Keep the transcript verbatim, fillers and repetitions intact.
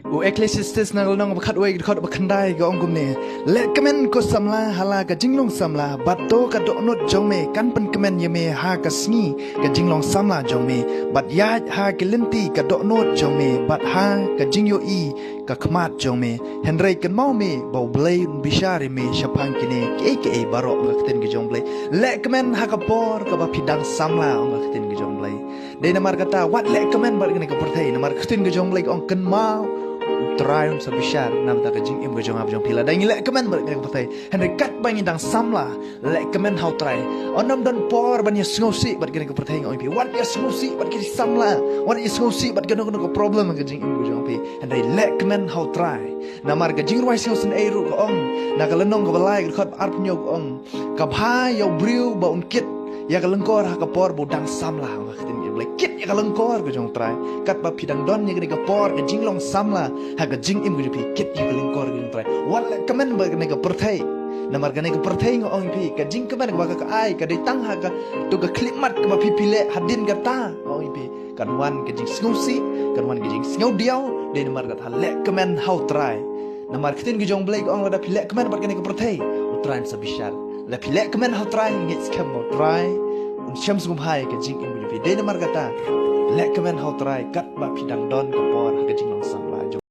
U Ecclesiastes na ka lynnong ba khatwei, ka dkhot ba khyndai ka ong kumne: Leh kmen ko samla ha la ka jinglong samla, bad to ka dohnud jong me kan pynkmen ïa me ha ka sngi ka jinglong samla jong me, bad ïaid ha ki lynti ka dohnud jong me, bad ha ka jingïohi ka khmat jong me. Hynrei kynmaw me ba U Blei un bishar ïa me shaphang kine kiei kiei baroh, ong ka ktien ka jong U Blei. Leh kmen ha ka por kaba phi dang samla, ong ka ktien ka jong U Blei. Dei namar kata wat leh kmen bad kane ka pyrthei, namar ka ktien ka jong U Blei ka ong kynmaw U Trai un sa bishar na bynta ka jingim ka jong nga bad jong phi. Lada ngi leh kmen bad kane ka pyrthei, hynrei katba ngi dang samla, leh kmen ha U Trai. Ym don por ban ïa sngewsih bad kane ka pyrthei, nga ong ïa phi. Wat ïa sngewsih bad ki samla, wat ïa sngewsih bad kano kano ka problem ha ka jingim ka jong phi. Hynrei leh kmen ha U Trai. Namar ka jingrwai sngewsynei ruh ka ong na ka lynnong kaba lai, ka dkhot arphew hynñiew ka ong: Ka bha ïa u briew ba un kit ïa ka lyngkor ha ka por ba u dang samla, ong ka ktien ka jong U Blei. Kit ïa ka lyngkor ka jong U Trai. Katba phi dang don ïa kane ka por ka jinglong samla ha ka jingim ka jong phi, kit ïa ka lyngkor ka jong U Trai. Wat leh kmen bad kane ka pyrthei. Namar kane ka pyrthei, nga ong ïa phi, ka jingkmen kaba ka ai ka dei tang ha kato ka khyllipmat kaba phi phi leh hadien kata, nga ong ïa phi. Kan wan ka jingsngewsih, kan wan ka jingsngewdiaw. Dei namar kata leh kmen ha U Trai. Namar ka ktien ka jong U Blei ka ong lada phi leh kmen bad kane ka pyrthei, U Trai un sa bishar. Lada phi leh kmen ha U Trai, ngeit skhem ba U Trai un shem sngewbha ïa ka jingim ka jong phi. Dei namar kata leh kmen ha U Trai katba phi dang don ka por ha ka jinglong samla.